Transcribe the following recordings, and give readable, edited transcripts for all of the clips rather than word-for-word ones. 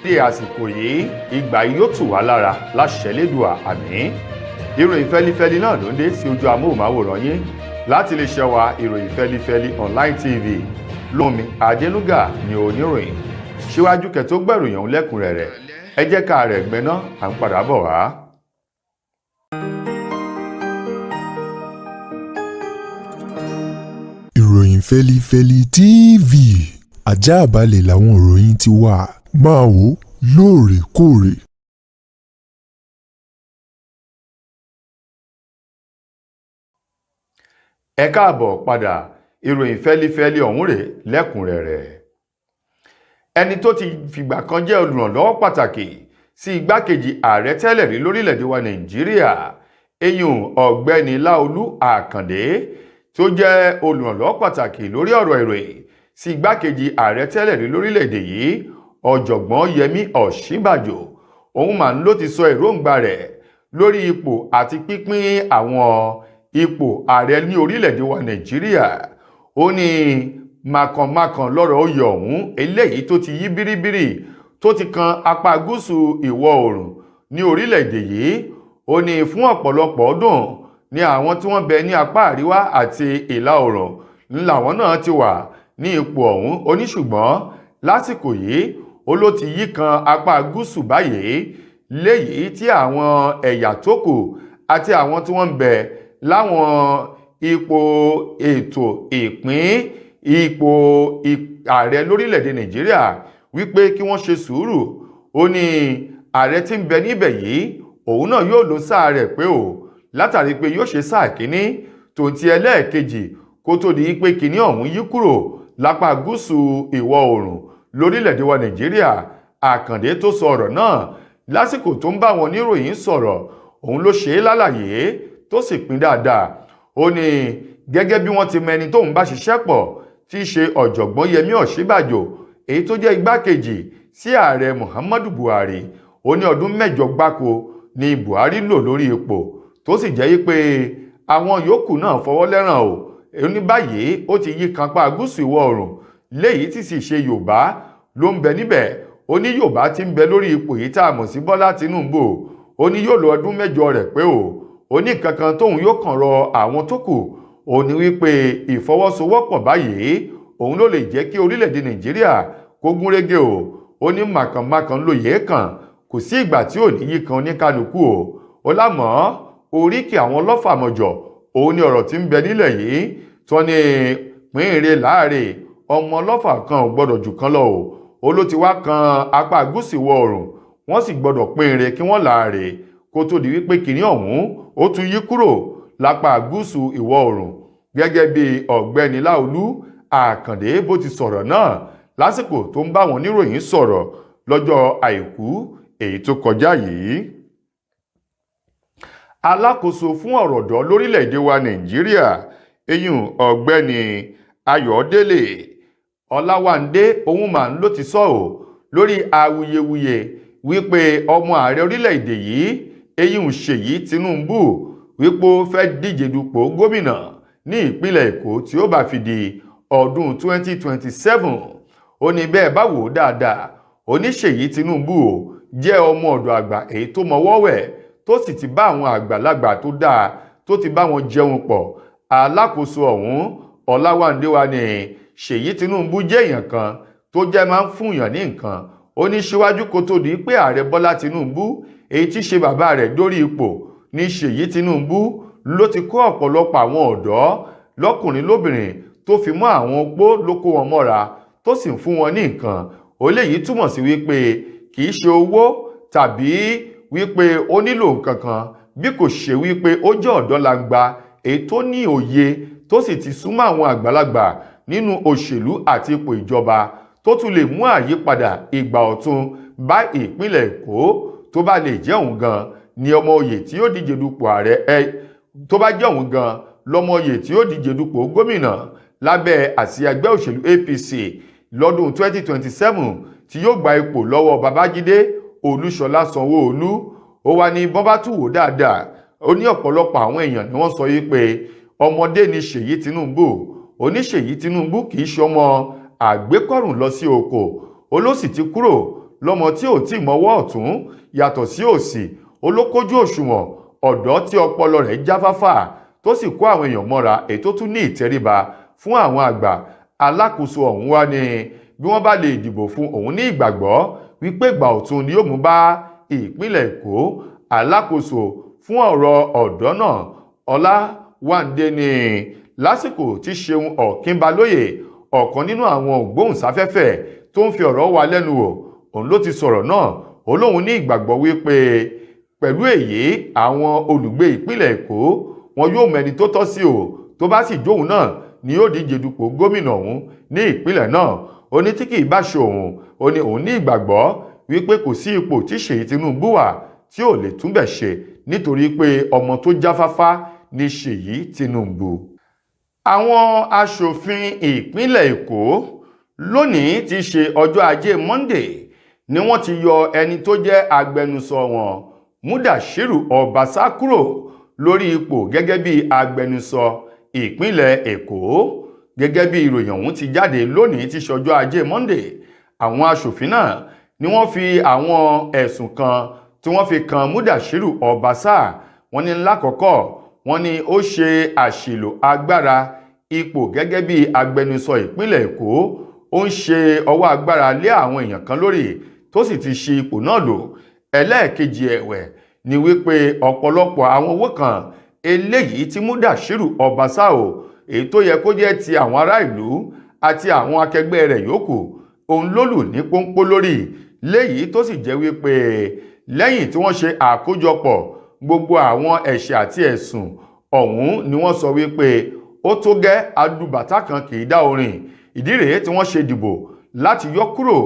Dé àsìkò yìí, ìgbà yóò tù wá lára láṣẹ Elédùà, àmín. Ìròyìn fẹlifẹli náà ló ń dé sí ojú amóhùnmáwòrán yín láti lè ṣe wa. Ìròyìn fẹlifẹli Online TV lómi Adélúgà ní oníròyìn. Síwájú kẹ́ tó gbẹ̀ròyìn ọ̀hún lẹ́kùnrẹ́rẹ́, ẹ jẹ́ ká rẹ̀ gbẹ́ná, à ń padà bọ̀ wá. Ìròyìn fẹlifẹli TV, ajáàbalẹ̀ làwọn ìròyìn ti wà, máa wò lóòrèkóòrè. Ẹ káàbọ̀ padà. Ìròyìn fẹ́lifẹ́li ọ̀hún rèé lẹ́kùnrẹ́rẹ́. Ẹni tó ti fìgbà kan jẹ́ olùrànlọ́wọ́ pàtàkì sí igbákejì ààrẹ tẹ́lẹ̀ rí lórílẹ̀‐èdè wa Nàìjíríà, eyín ọ̀gbẹ́ni Láolú Àkàndé, tó jẹ́ olùrànlọ́wọ́ pàtàkì lórí ọ̀rọ̀ ìròyìn sí igbákejì ààrẹ tẹ́lẹ̀ rí lórílẹ̀‐èdè yìí, ọ̀jọ̀gbọ́n Yẹmí Ọ̀ṣínbàjò, òun mà ń ló ti sọ èròǹgbà rẹ̀ lórí ipò àti pínpín àwọn ipò ààrẹ ní orílẹ̀-èdè wa Nàìjíríà. Ó ní màkànmákàn lọ́rọ̀ oyè ọ̀hún eléyìí tó ti yí bíríbírí, tó ti kan apá gúúsù ìwọ̀ oòrùn ní orílẹ̀-èdè yìí. Ó ní fún ọ̀pọ̀lọpọ̀ ọdún ní àwọn tí wọ́n bẹ ní apá àríwá àti ìlà oòrùn ńláwọn náà ti wà ní ipò ọ̀hún. Ó ní ṣùgbọ́n lásìkò yìí, ó ló ti yí kan apá gúúsù báyìí, léyìí tí àwọn ẹ̀yà tó kù àti àwọn tí wọ́n ń bẹ láwọn ipò ètò ìpín ipò ààrẹ lórílẹ̀‐èdè Nàìjíríà wípé kí wọ́n ṣe sùúrù. Ó ní ààrẹ tí ń bẹ níbẹ̀ yìí, òun náà yóò lo sáà rẹ̀ pé o, látàrí pé yóò ṣe sáà kínní tòun ti ẹlẹ́ẹ̀kejì kó tó di pé kínní ọ̀hún yí kúrò lápá gúúsù ìwọ̀ oòrùn lórílẹ̀‐èdè wa Nàìjíríà. Àkàndé tó sọ ọ̀rọ̀ náà lásìkò tó ń bá wọn oníròyìn sọ̀rọ̀, òun ló ṣe é lálàyé tó sì pín dáadáa. Ó ní gẹ́gẹ́ bí wọ́n ti mẹni tóun bá ṣiṣẹ́ pọ̀, tí í ṣe ọ̀jọ̀gbọ́n Yẹmí Ọ̀ṣínbàjò, èyí tó jẹ́ igbákejì sí ààrẹ Muhammadu Buhari. Ó ní ọdún 8 gbáko ni Buhari lò lórí ipò, tó sì jẹ́ pé àwọn yòókù náà fọwọ́ lẹ́ràn o. Ó ní báyìí ó ti yí kanpá gúúsù ìwọ̀ oòrùn, léyìí tí sì ṣe Yorùbá ló ń bẹ níbẹ̀. Ó ní Yorùbá ti ń bẹ lórí ipò yìí tá a mọ̀ sí Bọ́lá Tinubu, ó ní yóò lo ọdún 8 rẹ̀ pé o. Ó ní kankan tóun yóò kàn rọ àwọn tó kù, ó ní wípé ìfọwọ́sowọ́pọ̀ báyìí òun ló lè jẹ́ kí orílẹ̀-èdè Nàìjíríà kó gúnrégé o. Ó ní màkànmákàn lóye kàn, kò sí ìgbà tí ò ní yí kan oníkálukú o. Ó lámọ̀ oríkì àwọn ọlọ́fàmọ̀jọ̀, òun ni ọ̀rọ̀ tí ń bẹ nílẹ̀ yìí tó ní pínre láàrin ọmọ ọlọ́fà kan ò gbọ́dọ̀ jù kan lọ o. Ó ló ti wá kan apá gúúsù ìwọ̀ oòrùn, wọ́n sì gbọ́dọ̀ pínre kí wọ́n láàrin kó tó di wípé kìnní ọ̀hún ó tún yí kúrò lápá gúúsù ìwọ̀ oòrùn. Gẹ́gẹ́ bí ọ̀gbẹ́ni Láolú Àkàndé bó ti sọ̀rọ̀ náà lásìkò tó ń bá wọn oníròyìn sọ̀rọ̀ lọ́jọ́ Àìkú èyí tó kọjá yìí. Alákòóso fún ọ̀rọ̀ ọ̀dọ́ lórílẹ̀‐èdè wa Nàìjíríà, eyín ọ̀gbẹ́ni Ayọ̀délé Ọláwándé, òun mà ń ló ti sọ ọ́ lórí awuyewuye wípé ọmọ ààrẹ orílẹ̀‐èdè yìí, eyín Ṣèyí Tinubu, wípé ó fẹ́ díje dupò gómìnà ní ìpínlẹ̀ Èkó tí ó bá fi di ọdún 2027. Ó ní bẹ́ẹ̀ bá wò ó dáadáa, oníṣèyí Tinubu ò jẹ́ ọmọ ọ̀dọ̀ àgbà èyí tó mọwọ́ wẹ̀, tó sì ti bá àwọn àgbàlagbà tó dáa, tó ti bá wọn jẹun pọ̀. Alákòóso ọ̀hún Ọláwándé wa ní Ṣèyí Tinubu jẹ́ èèyàn kan tó jẹ́ máa ń fúnyàn ní nǹkan. Ó ní síwájú kó tó di pé ààrẹ Bọ́lá Tinubu, èyí tí ṣe bàbá rẹ̀, dórí ipò, ní Ṣèyí Tinubu ló ti kó ọ̀pọ̀lọpọ̀ àwọn ọ̀dọ́ lọ́kùnrin lóbìnrin tó fi mọ́ àwọn opó, ló kó wọn mọ́ra tó sì ń fún wọn ní nǹkan. Ó léyìí túmọ̀ sí wípé kì í ṣe owó tàbí wípé ó nílò nǹkan kan, bí kò ṣe wípé ó jẹ́ ọ̀dọ́langba èyí tó ní òye, tó sì ti súnmọ́ àwọn àgbàlagbà nínú òṣèlú àti ipò ìjọba, tó tún lè mú àyípadà ìgbà ọ̀tun bá ìpínlẹ̀ Èkó. Tó bá lè jẹ́ òun gan ni ọmọ oyè tí yóò díje dupò ààrẹ ẹ, tó bá jẹ́ òun gan lọ́mọ oyè tí yóò díje dupò gómìnà lábẹ́ àsíá ẹgbẹ́ òṣèlú APC lọ́dún 2027, tí yóò gba ipò lọ́wọ́ Babájídé Olúṣọlá Sanwó-Olú. Ó wá ní bọ́n bá tún wò dáadáa, ó ní ọ̀pọ̀lọpọ̀ àwọn èèyàn ni wọ́n sọ yìí pé ọmọdé ni Ṣèyí Tinubu. Oníṣèyí Tinubu kì í ṣe ọmọ àgbékọ̀rùn lọ sí oko, ó ló sì ti kúrò Lọ́mọ tí ò tí mọ́wọ́ ọ̀tún yàtọ̀ sí òsì, olókójú òṣùwọ̀n, ọ̀dọ́ tí ọpọlọ rẹ̀ jáfáfá, tó sì kó àwọn èèyàn mọ́ra, èyí tó tún ní ìtẹríba fún àwọn àgbà. Alákòóso ọ̀hún wá ní bí wọ́n bá lè dìbò fún òun, ní ìgbàgbọ́ wípé ìgbà ọ̀tun ni yóò mú bá ìpínlẹ̀ Èkó. Alákòóso fún ọ̀rọ̀ ọ̀dọ́ náà, Ọláwándé, ní lásìkò tí Ṣeun Ọ̀kínbalóyè, ọ̀kan nínú àwọn ògbóhùnsáfẹ́fẹ́ tó ń fi ọ̀rọ̀ wa lẹ́nu wò, òun ló ti sọ̀rọ̀ náà. Ó lóun ní ìgbàgbọ́ wípé pẹ̀lú èyí, àwọn olùgbé ìpínlẹ̀ Èkó wọn yóò mọ ẹni tó tọ́ sí o, tó bá sì jóun náà ni yóò díje dupò gómìnà ọ̀hún ní ìpínlẹ̀ náà. Ó ní tí kì í bá ṣe òun, ó ní òun ní ìgbàgbọ́ wípé kò sí ipò tí Ṣèyí Tinubu wà tí ò lè túnbẹ̀ ṣe, nítorí pé ọmọ tó jáfáfá ní Ṣèyí Tinubu. Àwọn aṣòfin ìpínlẹ̀ Èkó lónìí ti ṣe ọjọ́ Ajé Monday ni wọ́n ti yọ ẹni tó jẹ́ agbẹnusọ wọn, Mudashiru Ọbaṣá, kúrò lórí ipò gẹ́gẹ́ bí agbẹnusọ ìpínlẹ̀ Èkó. Gẹ́gẹ́ bí ìròyìn ọ̀hún ti jáde lónìí ti ṣọjọ́ Ajé Monday, àwọn aṣòfin náà ni wọ́n fi àwọn ẹ̀sùn kan tí wọ́n fi kan Mudashiru Ọbaṣá. Wọ́n ní lákọ̀ọ́kọ́, wọ́n ní ó ṣe àṣìlò agbára ipò gẹ́gẹ́ bí agbẹnusọ ìpínlẹ̀ Èkó, ó ń ṣe ọwọ́ agbára lé àwọn èèyàn kan lórí, tó sì ti ṣe ipò náà lò. Ẹlẹ́ẹ̀kejì ẹ̀wẹ̀ ni wípé ọ̀pọ̀lọpọ̀ àwọn owó kan eléyìí tí Mudashiru Ọbaṣá o, èyí tó yẹ kó jẹ́ ti àwọn ará ìlú àti àwọn akẹgbẹ́ rẹ̀ yòókù, òun ló lù ní pọ́npọ́ lórí, léyìí tó sì jẹ́ wípé lẹ́yìn tí wọ́n ṣe àkójọpọ̀ gbogbo àwọn ẹ̀ṣẹ̀ àti ẹ̀sùn ọ̀hún ni wọ́n sọ wípé ó tó gẹ́, alùbàtà kan kì í dá orin. Ìdí rèé tí wọ́n ṣe dìbò láti yọ kúrò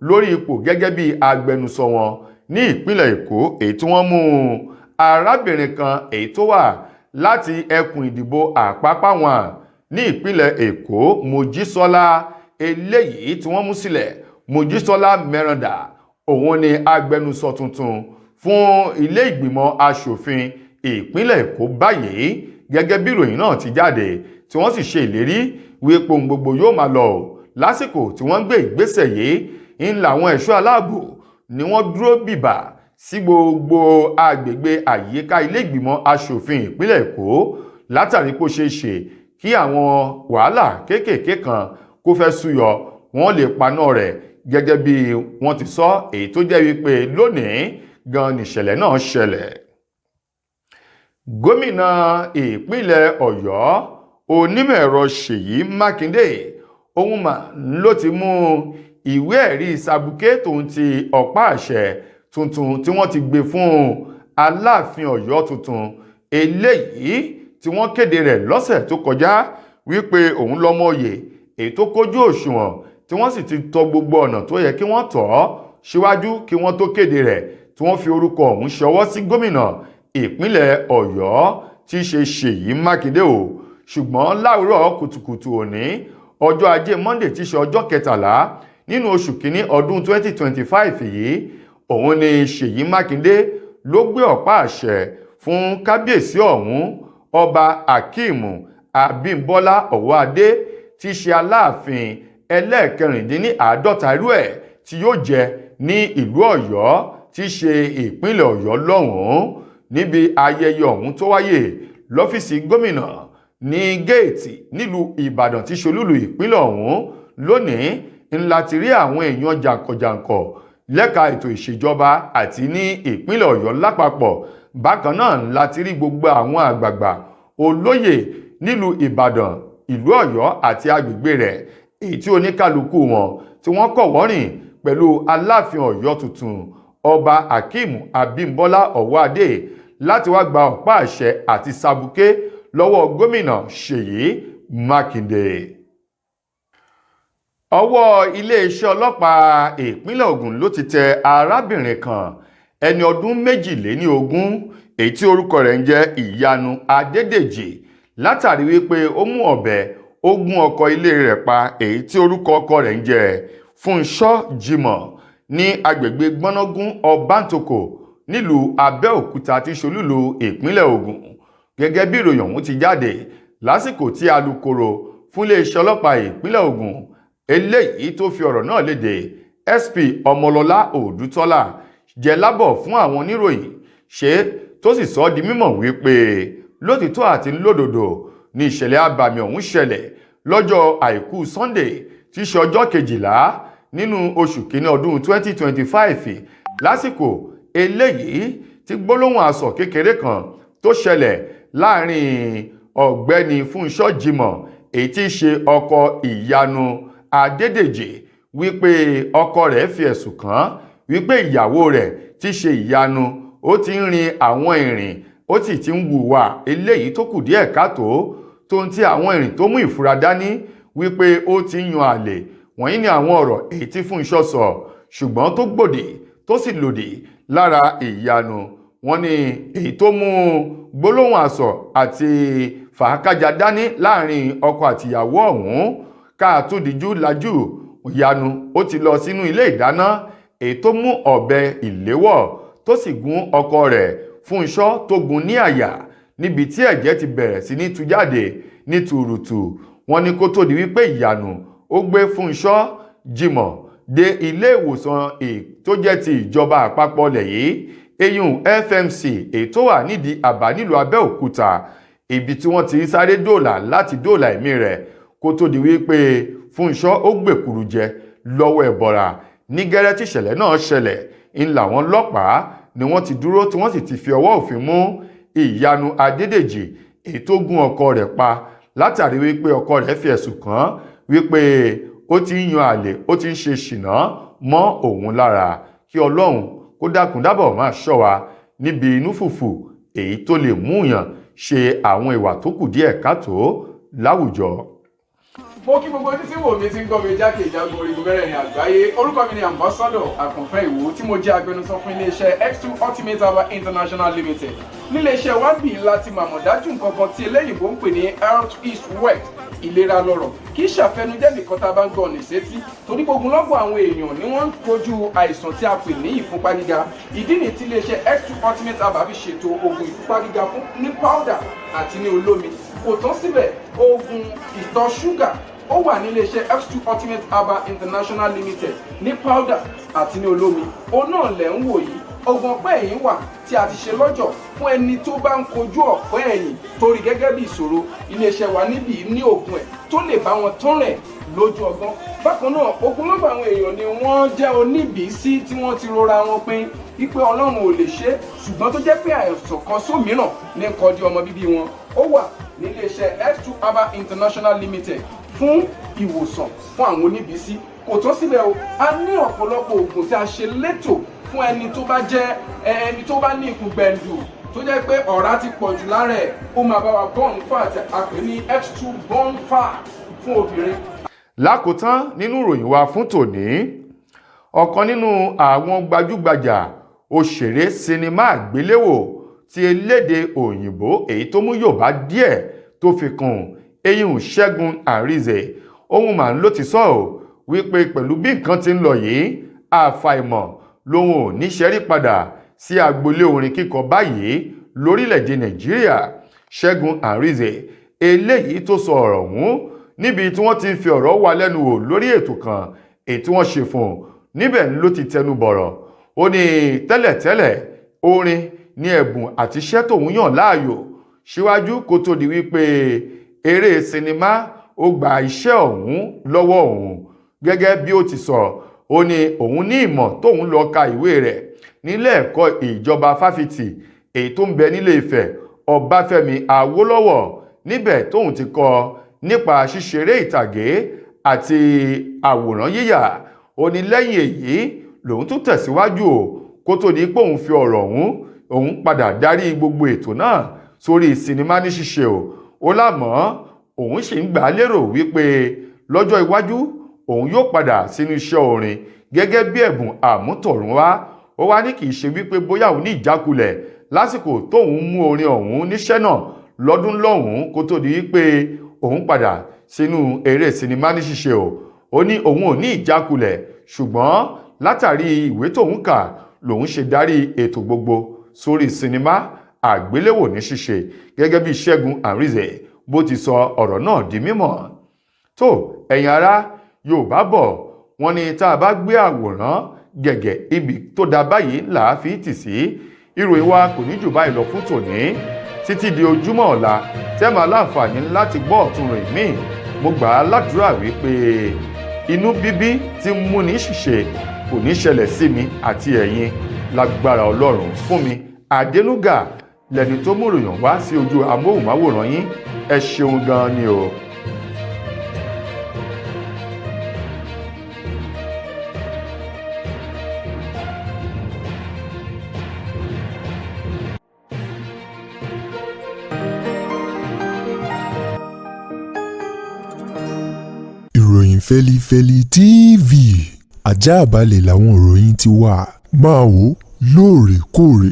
lórí ipò gẹ́gẹ́ bí agbẹnusọ wọn ní ìpínlẹ̀ Èkó, èyí tí wọ́n mú arábìnrin kan èyí tó wà láti ẹkùn ìdìbò Àpápá wọn ní ìpínlẹ̀ Èkó, Mojísọ́lá, eléyìí tí wọ́n mú sílẹ̀, Mojísọ́lá Mẹ́ràndà. Òun ni agbẹnusọ tuntun fún ilé ìgbìmọ̀ asòfin ìpínlẹ̀ Èkó báyìí, gẹ́gẹ́ bí ìròyìn náà ti jáde, tí wọ́n sì ṣe ìlérí wípé ohun gbogbo yóò máa lọ. Lásìkò tí wọ́n ń gbé ìgbésẹ̀ yìí ń làwọn ẹ̀ṣọ́ aláàbò ni wọ́n dúró bìbà sí gbogbo agbègbè àyíká ilé ìgbìmọ̀ asòfin ìpínlẹ̀ Èkó, látàrí kó ṣeé ṣe kí àwọn wàhálà kéékèèké kan kó fẹ́ súyọ, wọ́n lè paná rẹ̀, gẹ́gẹ́ bí wọ́n ti sọ, èyí tó jẹ́ wípé lónìí gan nìṣẹ̀lẹ̀ náà ṣẹlẹ̀. Gómìnà ìpínlẹ̀ Ọ̀yọ́, onímọ̀-ẹ̀rọ Ṣèyí Mákindé, òun mà ló ti mú ìwé ẹ̀rí sàbùké tòun ti ọ̀pá àṣẹ tuntun tí wọ́n ti gbé fún Aláàfin Ọ̀yọ́ tuntun eléyìí tí wọ́n kéde rẹ̀ lọ́sẹ̀ tó kọjá wípé òun lọ́mọ oyè èyí tó kójú òṣùwọ̀n, tí wọ́n sì ti tọ gbogbo ọ̀nà tó yẹ kí wọ́n tọ̀ ọ́ síwájú kí wọ́n tó kéde rẹ̀, tí wọ́n fi orúkọ ọ̀hún ṣọwọ́ sí gómìnà ìpínlẹ̀ Ọ̀yọ́ tí í ṣe Ṣèyí Mákindé o. Ṣùgbọ́n láwùrọ̀ kùtùkùtù òní, ọjọ́ Ajé Monday, tí í ṣe ọjọ́ 13 nínú oṣù kínní ọdún 2025 yìí, òun ni Ṣèyí Mákindé ló gbé ọ̀pá àṣẹ fún kábíyèsí ọ̀hún, Ọba Akeem Abímbọ́lá Ọ̀wọ́adé, tí í ṣe Aláàfin ẹlẹ́ẹ̀kẹrìndínláàádọ́ta irú ẹ̀ tí yóò jẹ ní ìlú Ọ̀yọ́, tí í ṣe ìpínlẹ̀ Ọ̀yọ́ lọ́hùn-ún, níbi ayẹyẹ ọ̀hún tó wáyé lọ́fíìsì gómìnà ní géètì nílùú Ìbàdàn tí ṣolúlù ìpínlẹ̀ ọ̀hún. Lónìí ńlá ti rí àwọn èèyàn jàǹkànjàǹkàn lẹ́ka ètò ìṣèjọba àti ní ìpínlẹ̀ Ọ̀yọ́ lápapọ̀. Bákan náà ńlá ti rí gbogbo àwọn àgbààgbà olóyè nílùú Ìbàdàn, ìlú Ọ̀yọ́ àti agbègbè rẹ̀, èyí tí oníkálukú wọn tí wọ́n kọ̀wọ́rìn pẹ̀lú Aláàfin Ọ̀yọ́ tuntun, Ọba Akeem Abímbọ́lá Ọ̀wọ́adé, láti wá gba ọ̀pá àṣẹ àti sàbùké lọ́wọ́ gómìnà Ṣèyí Mákindé. Ọwọ́ iléeṣẹ́ ọlọ́pàá ìpínlẹ̀ Ògùn ló ti tẹ arábìnrin kan, ẹni ọdún 22, èyí tí orúkọ rẹ̀ ń jẹ́ Ìyanu Adédèjì, látàrí wípé ó mú ọ̀bẹ, ó gún ọkọ ilé rẹ̀ pa, èyí tí orúkọ ọkọ rẹ̀ ń jẹ́ Fúnṣọ́ Jimoh, ní agbègbè Gbọ́nágún Ọbántòkò nílùú Abẹ́òkúta tí ṣolúlu ìpínlẹ̀ Ògùn. Gẹ́gẹ́ bí ìròyìn ọ̀hún ti jáde lásìkò tí alukoro fún iléeṣẹ́ ọlọ́pàá ìpínlẹ̀ Ògùn eléyìí tó fi ọ̀rọ̀ náà léde, SP Ọmọlọ́lá Òdútọ́lá jẹ́ lábọ̀ fún àwọn oníròyìn ṣe, tó sì sọ ọ́ di mímọ̀ wípé lótìtọ́ àti lódodo ní ìṣẹ̀lẹ̀ abàmì ọ̀hún ṣẹlẹ̀ lọ́jọ́ Àìkú Sunday, tí í ṣe ọjọ́ 12 nínú oṣù kínní ọdún 2025, lásìkò eléyìí tí gbólóhùn asọ̀ kékeré kan tó ṣẹlẹ̀ láàrin Ọ̀gbẹ́ni Fúnṣọ́ Jimoh, èyí tí í ṣe ọkọ Ìyanu Adédèjì, wípé ọkọ rẹ̀ fi ẹ̀sùn kàn án wípé ìyàwó rẹ̀ tí í ṣe Ìyanu, ó ti ń rin àwọn ìrìn, ó sì ti ń hùwà eléyìí tó kù díẹ̀ káàtó, tó ń ti àwọn ìrìn tó mú ìfura dání, wípé ó ti ń yan àlè. Wọ̀nyí ni àwọn ọ̀rọ̀ èyí tí Fúnṣọ́ sọ, ṣùgbọ́n tó gbòdì tó sì lòdì lára Ìyanu. Wọ́n ní èyí tó mú gbólóhùn asọ̀ àti fàákájà dání láàrin ọkọ àtìyàwó ọ̀hún. Káàtúndíjú lajú, Ìyanu ó ti lọ sínú ilé ìdáná, èyí tó mú ọ̀bẹ ìléwọ́ tó sì gún ọkọ rẹ̀ Fúnṣọ́, tó gún ní àyà, níbi tí ẹ̀jẹ̀ ti bẹ̀rẹ̀ sí ní tú jáde ní tùrùtù. Wọ́n ní kó tó di wípé Ìyanu ó gbé Fúnṣọ́ Jimoh dé ilé ìwòsàn tó jẹ́ ti ìjọba àpapọ̀ lẹ̀ yìí, eyín FMC, èyí tó wà nídìí Àbá nílùú Abẹ́òkúta, ibi tí wọ́n ti ń sáré dóòlà láti dóòlà ẹ̀mí rẹ̀, kó tó di wípé Fúnṣọ́ ó gbèkúrú jẹ lọ́wọ́ ẹ̀bọ̀ra. Ní gẹ́rẹ́ tí ìṣẹ̀lẹ̀ náà ṣẹlẹ̀ ń làwọn ọlọ́pàá ni wọ́n ti dúró, tí wọ́n sì ti fi ọwọ́ òfin mú Ìyanu Adédèjì, èyí tó gún ọkọ rẹ̀ pa, látàrí wípé ọkọ rẹ̀ fi ẹ̀sùn kàn án wípé ó ti ń yan àlè, ó ti ń ṣe ṣìnà mọ́ òun lára. Kí Ọlọ́run kó dákun dábọ̀ máa ṣọ́ wa níbi inú fùfù èyí tó lè mú yàn ṣe àwọn ìwà tó kù díẹ̀ káàtó láwùjọ. Mo kí gbogbo ojú tí wò mí, tí ń gbọ́ mi jákèjádò orígun mẹ́rẹ̀ẹ̀rin àgbáyé. Orúkọ mi ni Ambassador Àkànfẹ́ Ìwò, tí mo jẹ́ agbẹnusọ fún iléeṣẹ́ X2 Ultimate Herbal International Limited. Níléeṣẹ́ wa bì láti màmọ̀ dájú nǹkan kan tí eléyìnbó ń pè ní health is wealth, ìlera lọ́rọ̀. Kì í ṣàfẹnujẹ́ nìkan tá a bá ń gbọ́ ní sétí, torí gbogbo lọ́gbọ̀n àwọn èèyàn ni wọ́n ń kojú àìsàn tí a pè ní ìfúnpá gíga. Ìdí nìyí tí iléeṣẹ́ X2 Ultimate Herbal fi ṣètò oògùn ìfúnpá gíga fún ní powder àti ní olómi. Kò tán síbẹ̀, oògùn ìtọ̀ ṣúgà ó wà ní iléeṣẹ́ X2 Ultimate Herbal International Limited ní powder àti ní olómi. Òun náà lẹ̀ ń wò yìí. Oògùn ọ̀pẹ́ ẹ̀yìn wà tí a ti ṣe lọ́jọ̀ fún ẹni tó bá ń kojú ọ̀pẹ́ ẹ̀yìn torí gẹ́gẹ́ bí ìṣòro. Iléeṣẹ́ wa níbí ní oògùn ẹ̀ tó lè bá wọn tán rẹ̀ lójú ọgbọ́n. Bákan náà, ogunlọ́gọ̀ àwọn èèyàn ni wọ́n jẹ́ oníbìísí tí wọ́n ti rora wọn pin wípé Ọlọ́run ò lè ṣe é, ṣùgbọ́n tó jẹ́ pé àìsàn kan sómìíràn ní kọjú ọmọ bíbí wọn. Ó wà níléeṣẹ́ X2 Herbal International Limited fún ìwòsàn fún àwọn oníbìísí. Kò tán síbẹ̀ o, a ní ọ̀pọ̀lọpọ̀ oògùn tí a ṣe létò fún ẹni tó bá jẹ́ ẹni tó bá ní ikùn gbẹ̀ǹdù, tó jẹ́ pé ọ̀rá ti pọ̀ jù lára ẹ̀. Ó máa bá wa burn fat, a pè ní X2 burn fat fún obìnrin. Lákòótán nínú ìròyìn wa fún tòní, ọ̀kan nínú àwọn gbajúgbajà òṣèré sinimá àgbéléwò ti elédè òyìnbó, èyí tó mú Yorùbá díẹ̀ tó fi kún, eyín, Ṣẹ́gun Àrízè, ohun màá ló ti sọ ọ́ wípé pẹ̀lú bí nǹkan ti ń lọ yìí, àfàìmọ̀ lòun ò ní ṣẹ́rí padà sí agboolé orin kíkọ báyìí lórílẹ̀‐èdè Nàìjíríà. Ṣẹ́gun Àrízè, eléyìí tó sọ ọ̀rọ̀ ọ̀hún níbi tí wọ́n ti ń fi ọ̀rọ̀ wá lẹ́nu wò lórí ètò kan èyí tí wọ́n ṣe fún un, níbẹ̀ ló ti tẹnu bọ̀rọ̀. Ó ní tẹ́lẹ̀tẹ́lẹ̀, orin ní ẹ̀bùn àti iṣẹ́ tóun yàn láàyò síwájú, kó tó di wípé eré sinimá ó gba iṣẹ́ ọ̀hún lọ́wọ́ òun. Gẹ́gẹ́ bí ó ti sọ, ó ní òun ní ìmọ̀ tóun lọ ka ìwé rẹ̀ nílé ẹ̀kọ́ ìjọba fáfitì èyí tó ń bẹ nílé Ifẹ̀, Ọbáfẹ́mi Awólọ́wọ̀, níbẹ̀ tóun ti kọ́ nípa ṣíṣeré ìtàgé àti àwòrán yíyà. Ó ní lẹ́yìn èyí lòun tún tẹ̀síwájú o, kó tó di pé òun fi ọ̀rọ̀ ọ̀hún, òun padà darí gbogbo ètò náà sórí sinimá ní ṣíṣe o. Ó lámọ́ òun sì ń gbà á lérò wípé lọ́jọ́ iwájú òun yóò padà sínú iṣẹ́ orin gẹ́gẹ́ bí ẹ̀bùn àmútọ̀runwá. Ó wá ní kì í ṣe wípé bóyá òun ní ìjákulẹ̀ lásìkò tóun mú orin ọ̀hún níṣẹ́ náà lọ́dún lọ́hùn-ún, kó tó di wípé òun padà sínú eré sinimá ní ṣíṣe o. Ó ní òun ò ní ìjákulẹ̀, ṣùgbọ́n látàrí ìwé tóun kà lòun ṣe darí ètò gbogbo sórí sinimá àgbéléwò ní ṣíṣe. Gẹ́gẹ́ bí Ṣẹ́gun Àrízè bó ti sọ ọ̀rọ̀ náà di mímọ̀ tó, ẹ̀yin ará, Yorùbá bọ̀, Wọ́n ní tá a bá gbé àwòrán gẹ̀gẹ̀, ibi tó da báyìí là á fi tì sí. Ìròyìn wa kò ní jù báyìí lọ fún tòní. Títí di ojúmọ́ ọ̀la tẹ́ máa láǹfààní láti gbọ́ ọ̀tun rìn míì, mo gbà á ládùúrà wípé inú bíbí tí ń múni ṣìṣe kò ní ṣẹlẹ̀ sí mi àti ẹ̀yin lágbára Ọlọ́run. Fún mi Àdénúgà lẹni tó mú ìròyìn wá sí ojú amóhùnmáwòrán yín. Ẹ ṣeun gan ni o. Ìròyìn Fẹ́lifẹ́li TV, ajá balẹ̀ làwọn ìròyìn ti wà. Máa wò lóòrèkóòrè.